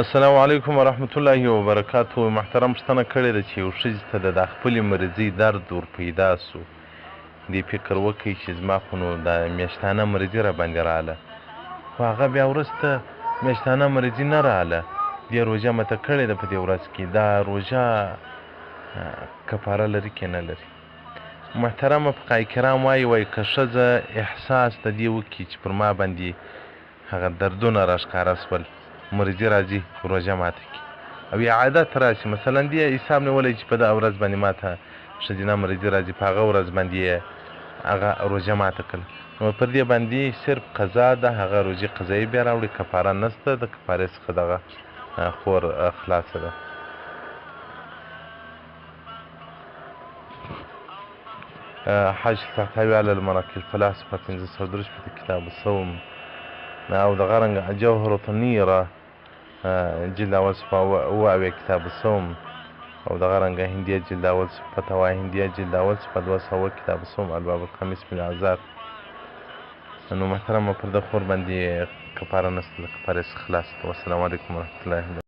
السلام علیکم ورحمت الله وبرکاته. محترم پوښتنه کړې ده چې یو ښځې ته د خپلې مریضۍ درد ور پیدا سو، دې فکر وکړي چې زما خو نو دا میاشتانه مریضي را باندې راله، خو هغه بیا وروسته میاشتانه مریضي نه راله، دې روژه ماته کړې ده په دې ورځ کې، دا روژه کفاره لري که نه لري؟ محترمه فقهای کرام وایي، وایي که ښځه احساس د دې وکړي چې پر ما باندې هغه دردونه راښکاره سول، مریضي راځي، روژه ماته کړي، او یا عادت راشي، مثلا دې حساب نیولی چې په دغه ورځ باندې ماته ښځینه مریضي راځي، په هغه ورځ باندې یې هغه روژه ماته کړه، نو پر دې باندې صرف قضا ده، هغه روژې قضایي بیا راوړي، کفاره نشته، د کفارې څخه دغه خور خلاصه ده. حاج الطحطاوي على المراكي الفلاح صفحة 563 کتاب الصوم، او دغه رنګ جوهرة النیره جلد اول صفحه 77 کتاب الصوم، او دغه رنګ هندیه جلد اول صفحه فتاوی هندیه جلد اول صفحه 200 کتاب الصوم الباب الخامس من الاعذار. نو محترمه پر ده خور باندې کفاره نشته، د کفارې څخه خلاص ده. والسلام علیکم ورحمة الله.